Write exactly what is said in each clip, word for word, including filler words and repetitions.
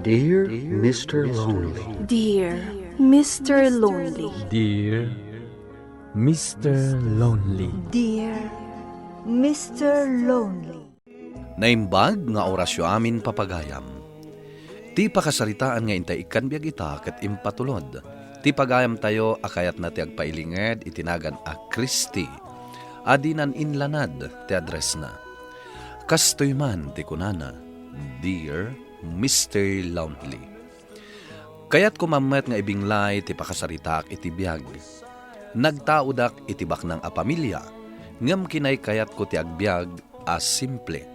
Dear Mister Lonely. Dear Mister Lonely. Dear Mister Lonely. Dear Mister Lonely. Naimbag nga orasyo amin, papagayam. Ti pakasaritaan nga intay ikkan biag ita ket impatulod ti pagayamtayo a kayatna ti agpailinged iti nagan a Christy a dinan inlanad ti addressna. Kastoy man ti kunana, "Dear Mister Lonely." Kayatko man met nga ibinglay ti pakasaritaak iti biag. Nagtaodak iti baknang a pamilia, ngem kinaykayatko ti agbiag a simple.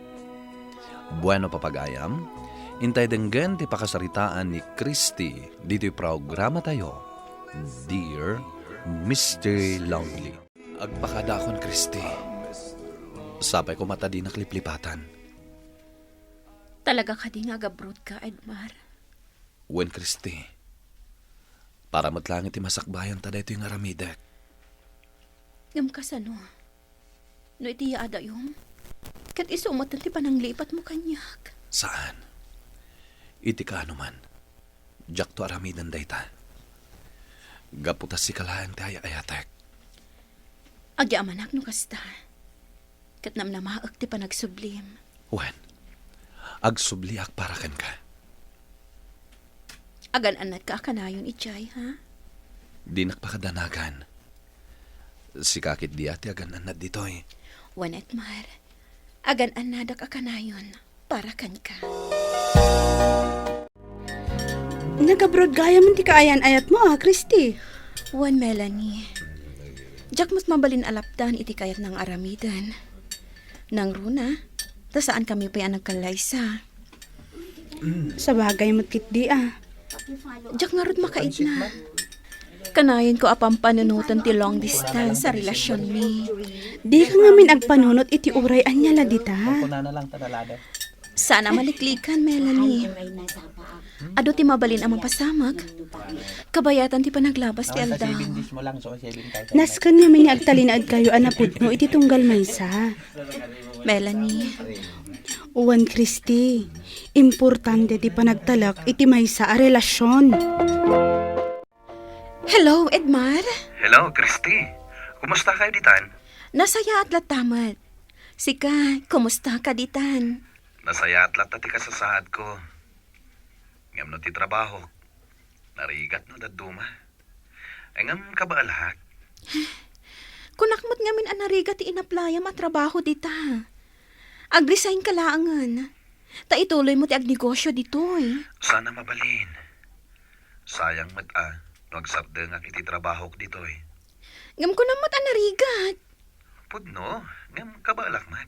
Bueno, papagayam, intay denggen ti pakasaritaan ni Christy ditoy programatayo, Dear Mister Lonely. Agpakadakon, Christy. Sapay koma ta dinak liplipatan. Talaga kadi nga agabrodka, Edmar? Wen, Christy. Para met laeng iti masakbayan ta daytoy nga aramidek. Ngem kasano? No iti yaadayom, ket isu met ti pananglipatmo kaniak. Saan? Iti kaano man, diakto aramiden dayta. Gapu ta sika laeng ti ay-ayatek. Agyamanak no kasta. Ket namnamaek ti panagsublim. Wen, agsubliak para kenka. Agan-annadka a kanayon idiay, ha? Dinak pakadanagan. Sika ketdi a ti agan-annad ditoy. Wen, Edmar, agan-annadak a kanayon para kenka. Nagabroad gayam ti kaayan-ayatmo, a, Christy. Wen, Melanie. Diak met mabalin a lapdan iti kayatna nga aramiden. Nangruna, ta saankami pay a nagkallaysa. Sabagay met ketdi, a. Diak ngarud makaidna. Kanayanko a pampanunoten ti long distance a relasionmi. Dika ngamin agpanunot iti uray ania la dita. Saan a maliklikan, Melanie. Adu ti mabalin a mapasamak. Kabayatan ti panaglabas ti aldaw. Nasken ngamin nga agtalinaedkayo a napudno iti tunggal maysa. Melanie. Wen, Christy, importante ti panagtalek iti maysa a relasion. Hello, Edmar. Hello, Christy. Kumusta kayo ditan? Nasayaat latta met. Sika, kumusta ka ditan? Nasayaat latta ti kasasaadko. Ngem no ti trabaho, narigat no dadduma. Ngem kabaelak. Kunak met ngamin a narigat ti inaplayam a trabaho dita. Agresign ka laengen. Ta ituloy mo ti agnegosyo ditoy. Sana mabalin. Sayang met a no agsardengak iti trabahok ditoy. Ngem kunam met a narigat. Pudno, ngem kabaelak met.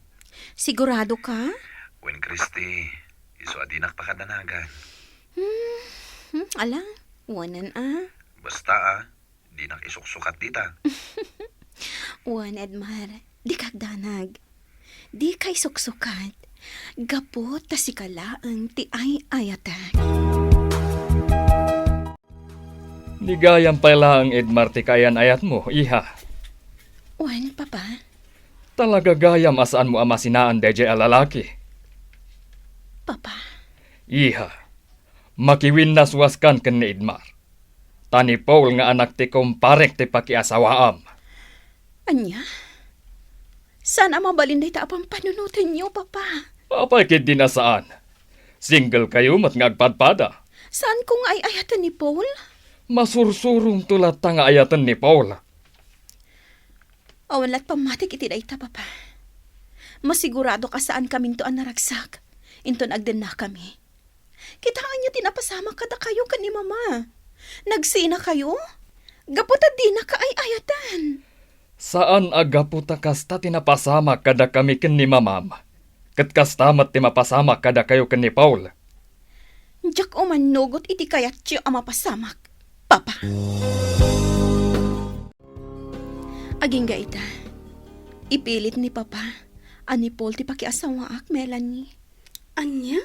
Sigurado ka? Wen, Christy, isu a dinak pakadanagan. Hmm, hmm, ala, wanan a. Basta a, dinak isuksukat dita. Wen, Edmar, dika agdanag. Dika isuksukat. Gapu ta sika laeng ti ay-ayatek. Ni gayam pay laeng, Edmar, ti kaayan-ayatmo, iha. Wen, Papa. Talaga gayam a saanmo a masinaan daydiay a lalaki. Papa. Iha, makiwinnaswaskan ken ni Edmar. Ta ni Paul nga anak ti kumparek ti pakiasawaam. Ania? Saan a mabalin dayta a pampanunotenyo, Papa? Apay ketdin a saan? Single kayo met nga agpadpada. Saanko nga ay-ayaten ni Paul? Masursurongto latta nga ayaten ni Paul. Awan la't pammatik iti dayta, Papa. Masiguradok a saankaminto a naragsak inton agdennakami. Kitaenyo ti napasamak kadakayo ken ni Mama. Nagsinakayo? Gapu ta dinaka ay-ayaten. Saan a gapu ta kasta ti napasamak kadakami ken ni Mamam, ket kasta met ti mapasamak kadakayo ken ni Paul. Diak umannugot iti kayatyo a mapasamak, Papa. Agingga ita, ipilit ni Papa a ni Paul ti pakiasawaak, Melanie. Ania?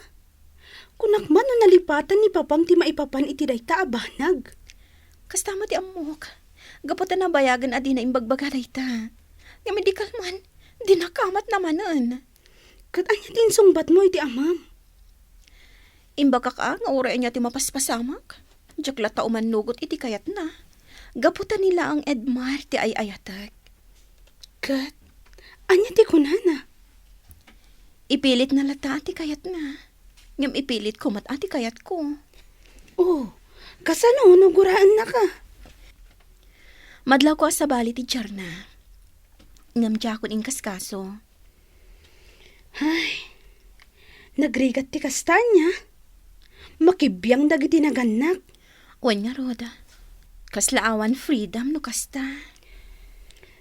Kunak man no nalipatan ni Papam ti maipapan iti dayta a banag. Kasta met ti ammok. Gapu ta nabayagen a dina imbagbaga dayta. Ngem idi kalman, dinaka met namanen. Ket ania ti insungbatmo iti amam? Imbagak a nga uray ania ti mapaspasamak, diak latta umannugot iti kayatna. Gapu ta ni laeng Edmar ti ay-ayatek. Ket ania ti kunana? Ipilitna latta ti kayatna, ngem ipilitko met ti kayatko. Oh, kasano no guraennaka? Madlawko a sabali ti diarna, ngem diakon inkaskaso. Ay, nagrigat ti kasta ania. Makibiang dagiti nagannak. Wen ngarud, kasla awan freedom no kasta.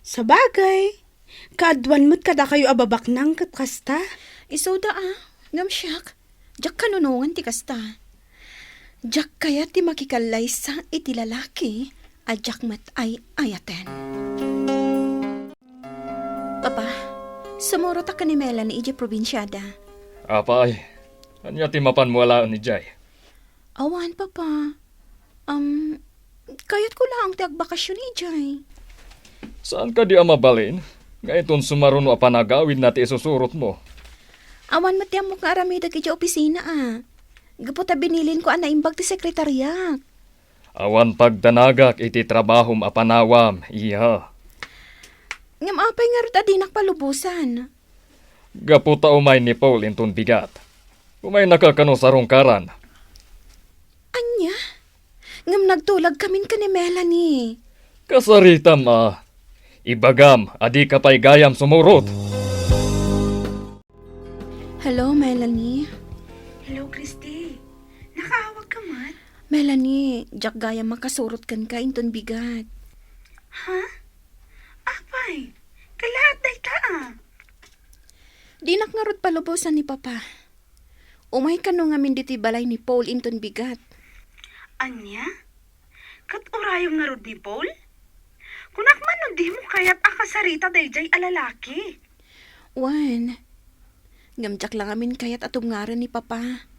Sabagay, kaaduan met kadakayo a babaknang ket kasta. Isuda a, ngem siak, diak kanunongan ti kasta. Diak kayat ti makikallaysa iti lalaki a diak met ay-ayaten. Papa, sumurotak ken ni Melanie idiay probinsiada. Apay, ania ti mapanmo alaen idiay? Awan, Papa. Am, kayatko laeng ti agbakasyon idiay. Saan kadi a mabalin nga inton sumaruno a panagawidna ti isusurotmo? Awan met ti ammok nga aramidek idiay opisina a. Gapu ta binilinko a naimbag ti sekretariak. Awan pagdanagak iti trabahom a panawam, iha. Ngem apay ngarud a dinak palubosan? Gapu ta umay ni Paul inton bigat. Umaynaka kano sarungkaran. Ania? Ngem nagtulagkamin ken ni Melanie. Kasaritam a. Ibagam a dika pay gayam sumurot. Hello, Melanie. Hello, Christy. Nakaawagka met? Melanie, diak gayam makasurot kenka inton bigat. Ha? Apay, kalaat dayta a. Dinak ngarud palubosan ni Papa. Umay kano ngamin ditoy balay ni Paul inton bigat. Ania? Ket urayem ngarud ni Paul? Kunak man no dimo kayat a kasarita daydiay a lalaki. Wen, ngem diak la ngamin kayat a tubngaren ni Papa.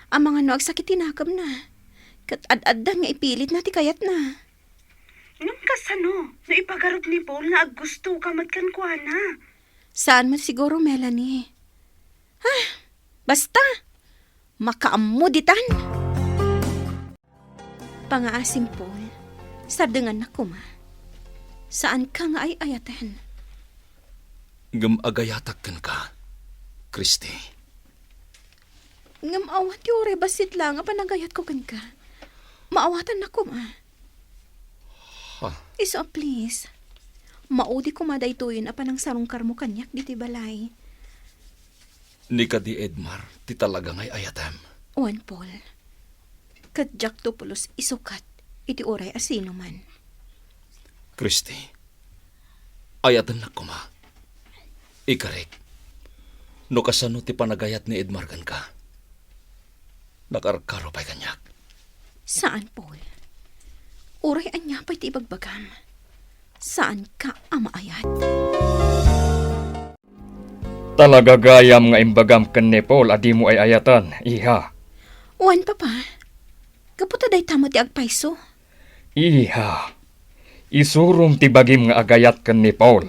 Amangan no agsakit ti nakemna. Ket ad-addan nga ipilitna ti kayatna. Ngem kasano no ipagarop ni Paul nga aggustoka met kenkuana? Saan met siguro, Melanie. Ah, basta, makaammo ditan. Pangaasim, Paul, sardengannak koma. Saanka nga ay-ayaten. Ngem agayatak kenka, Christy. Ngem awan ti uray bassit laeng a panagayatko kenka. Maawatannak koma. Ha? Isu a, please. Maudi koma daytoyen a panangsarungkarmo kaniak ditoy balay. Ni kadi Edmar ti talaga nga ay-ayatem? Wen, Paul. Ket diakto pulos isukat iti uray a sinoman. Christy, ayatennak koma. Ikarik, no kasano ti panagayat ni Edmar kenka? Nakarkaro pay kaniak. Saan, Paul. Uray ania pay ti ibagbagam, saanka a maayat. Talaga gayam nga imbagam ken ni Paul a dimo ay-ayaten, iha. Wen, Papa. Gapu ta dayta met ti agpayso. Iha, isurom ti bagim nga agayat ken ni Paul.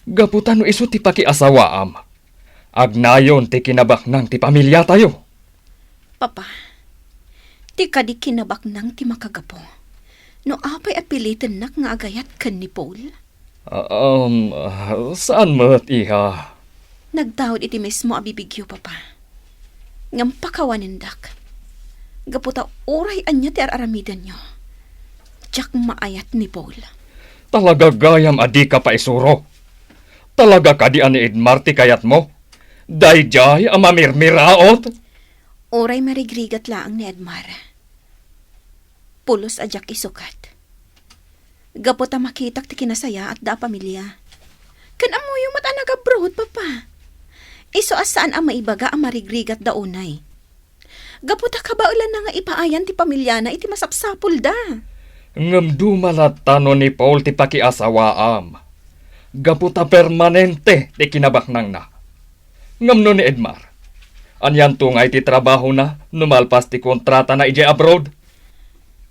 Gapu ta no isu ti pakiasawaam, agnayon ti kinabaknang ti pamiliatayo. Papa, ti kadi kinabaknang ti makagapu no apay a pilitennak nga agayat ken ni Paul? Um, ah, saan met, iha? Nagtaud iti mismo a bibigyo, Papa. Ngem pakawanendak. Gapu ta uray ania ti ar-aramidenyo, diak maayat ni Paul. Talaga gayam a dika paisuro. Talaga kadi a ni Edmar ti kayatmo? Daydiay a mamirmiraot? Uray marigrigat laeng ni Edmar, pulos a diak isukat. Gapu ta makitak ti kinasayaatda a pamilia. Ken ammoyo met a nag-abroad, Papa. Isu a saan a maibaga a marigrigatda unay. Gapu ta kabaelanna nga ipaayan ti pamiliana iti masapsapulda. Ngem dumalatta no ni Paul ti pakiasawaam. Gapu ta permanente ti kinabaknangna. Ngem no ni Edmar, anianto ngay ti trabahona no malpas ti kontratana idiay abroad?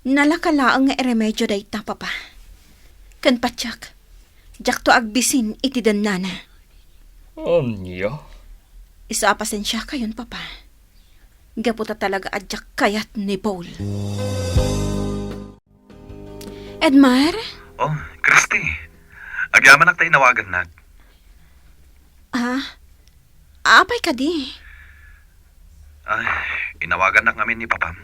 Nalaka laeng nga iremedio dayta, Papa. Ken patiek, diakto agbisin iti dennana. Ania? Isu a pasensiakayon, Papa. Gapu ta talaga a diak kayat ni Paul. Edmar? Oh, Christy. Agyamanak ta inawagannak. Ah? Apay kadi? Ay, inawagannak ngamin ni Papam.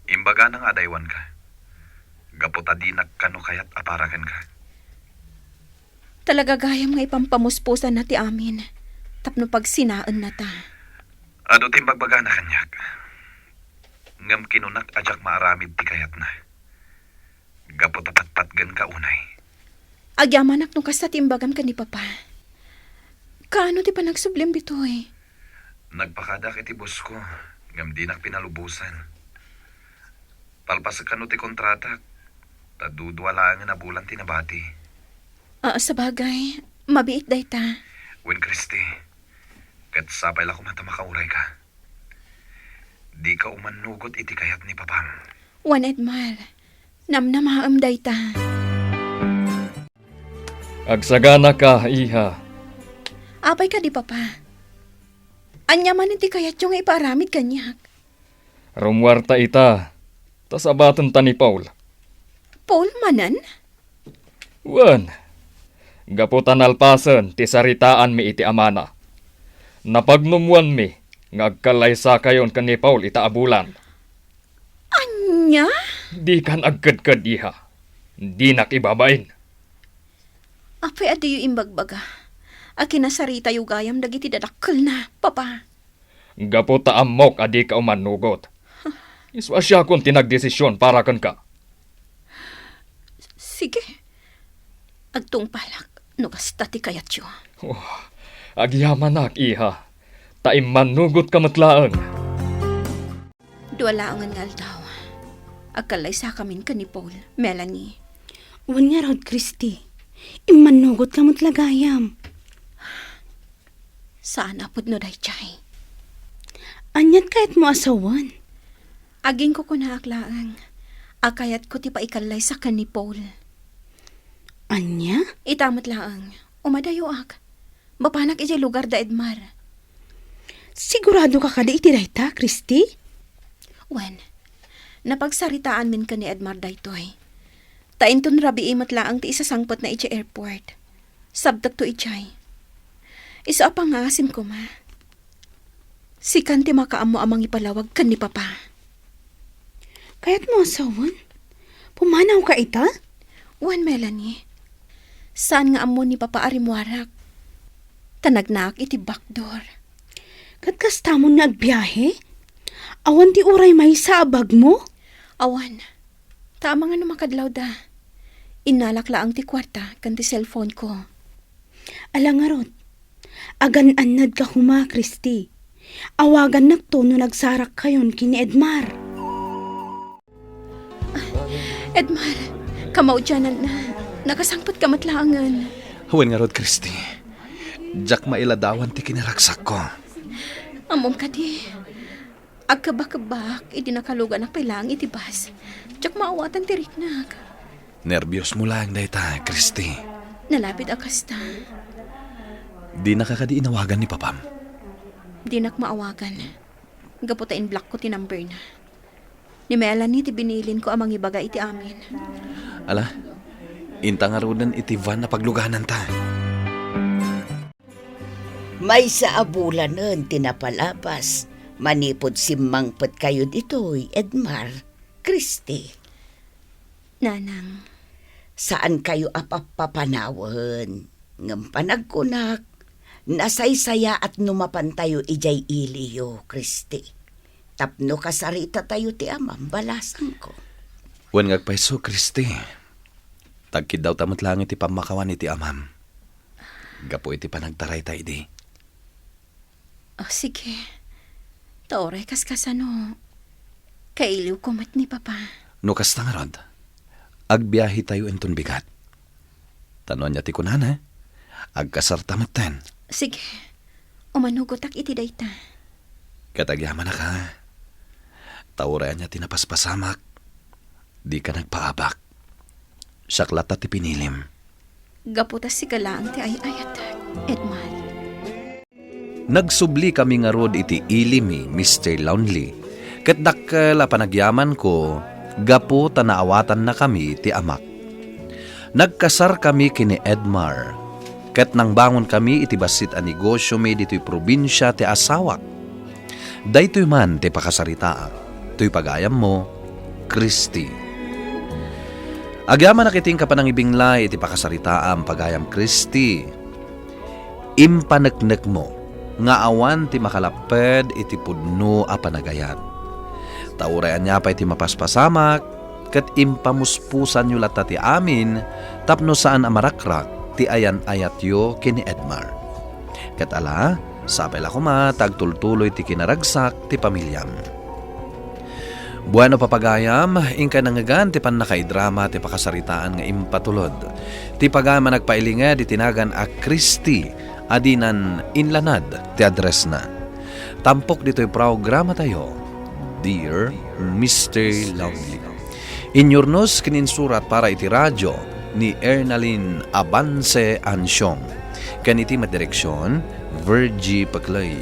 Imbagana nga adaywanka. Gapu ta dinak kano kayat a para kenka. Talaga gayam nga ipampamuspusanna ti amin tapno pagsinaennata. Adu ti imbagbagana kaniak. Ngem kinunak a diak maaramid ti kayatna. Gapu ta patpatgenka unay. Agyamanak no kasta ti imbagam ken ni Papa. Kaano ti panagsublim ditoy? Nagpakadaak iti bosko, ngem dinak pinalubosan. Palpasek kano ti kontratak, ta dudua laengen a bulan ti nabati. Ah, sabagay, mabiit dayta. Wen Christy, ket sapay la koma ta makaurayka. Dika umannugot iti kayat ni Papam. Wen Edmar, namnamaem dayta. Agsaganaka, iha. Apay kadi, Papa? Ania manen ti kayatyo nga ipaaramid kaniak? Rummuarta ita, ta sabatenta ni Paul. Paul manen? Wen, gapu ta nalpasen ti saritaanmi iti amana, napagnumoanmi nga agkallaysakayon ken ni Paul ita a bulan. Ania? Dikan agkedked, iha. Dinak ibabain. Apay a diyo imbagbaga a kinasaritayo gayam dagiti dadakkelna, Papa? Gapu ta ammok a dika umannugot. Isu a siakon ti nagdesisyon para kenka. Sige. Agtungpalak no kasta ti kayatyo. Oh, agyamanak, iha. Ta immannugotka met laeng. Dua laengen nga aldaw, agkallaysakamin ken ni Paul, Melanie. Wen ngarud, Christy, immannugotka met la gayam. Saan a pudno daydiay. Aniat kayatmo a sawen? Agingkukunaak laeng a kayatko ti paikallaysa ken ni Paul. Ania? Ita met laeng, umadayoak. Mapanak idiay lugar da Edmar. Siguradoka kadi iti dayta, Christy? Wen, napagsaritaanmin ken ni Edmar daytoy. Ta inton rabii met laeng ti isasangpetna idiay airport. Sabtekto idiay. Isu a pangngaasim koma. Sikan ti makaammo a mangipalawag ken ni Papa. Kayatmo a sawen? Pumanawka ita? Wen, Melanie. Saan nga ammo ni Papa a rimmuarak. Ta nagnaak iti back door. Ket kastamon nga agbiahe? Awan ti uray maysa a bagmo? Awan. Ta amangan no makadlawda. Innalak laeng ti kuarta ken ti cellphone ko. Ala ngarud, agan-annadka koma, Christy. Awagannakto no nagsarakkayon ken ni Edmar. Edmar, kamaudiananna. Nakasangpetka met laengen. Wen ngarud, Christy. Diak mailadawan ti kinaragsakko. Ammom kadi, agkebakebak idi nakaluganak pay laeng iti bus. Diak maawatan ti riknak. Nerbiosmo laeng dayta, Christy. Nalabit a kasta. Dinaka kadi inawagan ni Papam? Dinak maawagan. Gapu ta in-blockko ti numberna. Ni Melanie ti binilinko a mangibaga iti amin. Ala, inta ngaruden iti van a paglugananta. Maysa a bulanen ti napalabas manipud simmangpetkayo ditoy, Edmar, Christy. Nanang. Saankayo a pappapanawen, ngem panagkunak, nasaysayaat no mapantayo idiay iliyo, Christy. Tapno kasaritatayo ti amam, balasangko. Wen nga agpayso, Christy. Tagkiddawta met laeng iti pammakawan iti amam. Gapu iti panagtarayta idi. Oh, sige. Ta uray kaskasano, kailiwko met ni Papa. No kasta ngarud, agbiahetayo inton bigat. Ta no ania ti kunana, agkasarta metten. Sige. Umanugotak iti dayta. Ket agyamanak, ha? Ta uray ania ti napaspasamak, dika nagpaabak. Siak latta ti pinilim. Gapu ta sika laeng ti ay-ayatek, Edmar. Nagsubli kami ngarud iti ili mi, Mister Lonely, ket dakkel a panagyamanko gapu ta naawatannakami ti amak. Nagkasarkami ken ni Edmar, ket nangbangonkami iti bassit a negosio mi ditoy probinsia ti asawak. Daytoy man ti pakasaritaak, toy pagayammo, Christy. Agyamanak iti inka panangibinglay iti pakasaritaam, pagayam Christy. Impaneknekmo nga awan ti makalapped iti pudno a panagayat. Ta uray ania pay ti mapaspasamak, ket impamuspusanyo latta ti amin tapno saan a marakrak ti ayan-ayatyo ken ni Edmar. Ket ala, sapay la koma ta agtultuloy ti kinaragsak ti pamiliam. Bueno, papagayam, inkay nangngegan ti pannakaidrama ti pakasaritaan nga impatulod. Ti pagayam a nagpailinged iti nagan a Christy a dinan inlanad ti addressna. Tampok ditoy programatayo, Dear Mister Lonely. Inyurnos ken insurat para iti radio ni Ernalyn Abance Ansiong, ken iti met direksion, Virgie Peclay.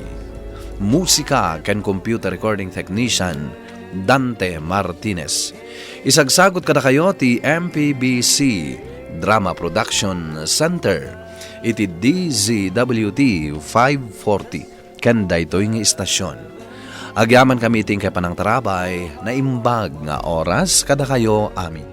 Musika ken computer recording technician, Dante Martinez. Isagsagut kadakayo ti M P B C Drama Production Center iti D Z W T five forty ken daytoy nga istasyon. Agyamankami iti inkay panangtarabay, naimbag nga oras kadakayo amin.